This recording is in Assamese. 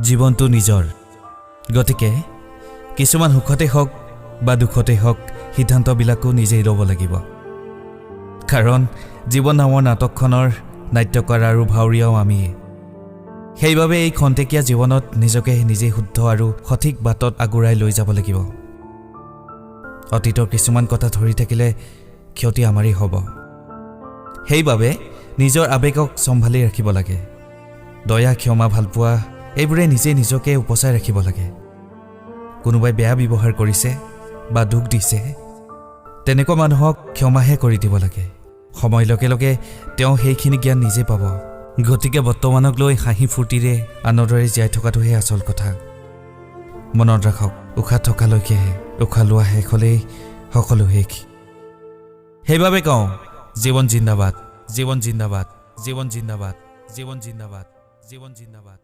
জীৱনটো নিজৰ, গতিকে কিছুমান সুখতে হওক বা দুখতে হওক, সিদ্ধান্তবিলাকো নিজেই ল'ব লাগিব। কাৰণ জীৱন নামৰ নাটকখনৰ নাট্যকাৰ আৰু ভাৱৰীয়াও আমিয়ে। সেইবাবে এই খন্তেকীয়া জীৱনত নিজকে নিজেই শুদ্ধ আৰু সঠিক বাটত আগুৱাই লৈ যাব লাগিব। অতীতৰ কিছুমান কথা ধৰি থাকিলে ক্ষতি আমাৰেই হ'ব। সেইবাবে নিজৰ আৱেগক চম্ভালি ৰাখিব লাগে। দয়া, ক্ষমা, ভালপোৱা এইবোৰে নিজে নিজকে উপচাই ৰাখিব লাগে। কোনোবাই বেয়া ব্যৱহাৰ কৰিছে বা দুখ দিছে, তেনেকুৱা মানুহক ক্ষমাহে কৰি দিব লাগে। সময়ৰ লগে লগে তেওঁ সেইখিনি জ্ঞান নিজে পাব। গতিকে বৰ্তমানক লৈ হাঁহি ফূৰ্তিৰে আনন্দৰে জীয়াই থকাটোহে আচল কথা। মনত ৰাখক, উশাহ থকালৈকেহে, উশাহ লোৱা শেষ হ'লেই সকলো শেষ। সেইবাবে কওঁ, জীৱন জিন্দাবাদ, জীৱন জিন্দাবাদ, জীৱন জিন্দাবাদ, জীৱন জিন্দাবাদ, জীৱন জিন্দাবাদ।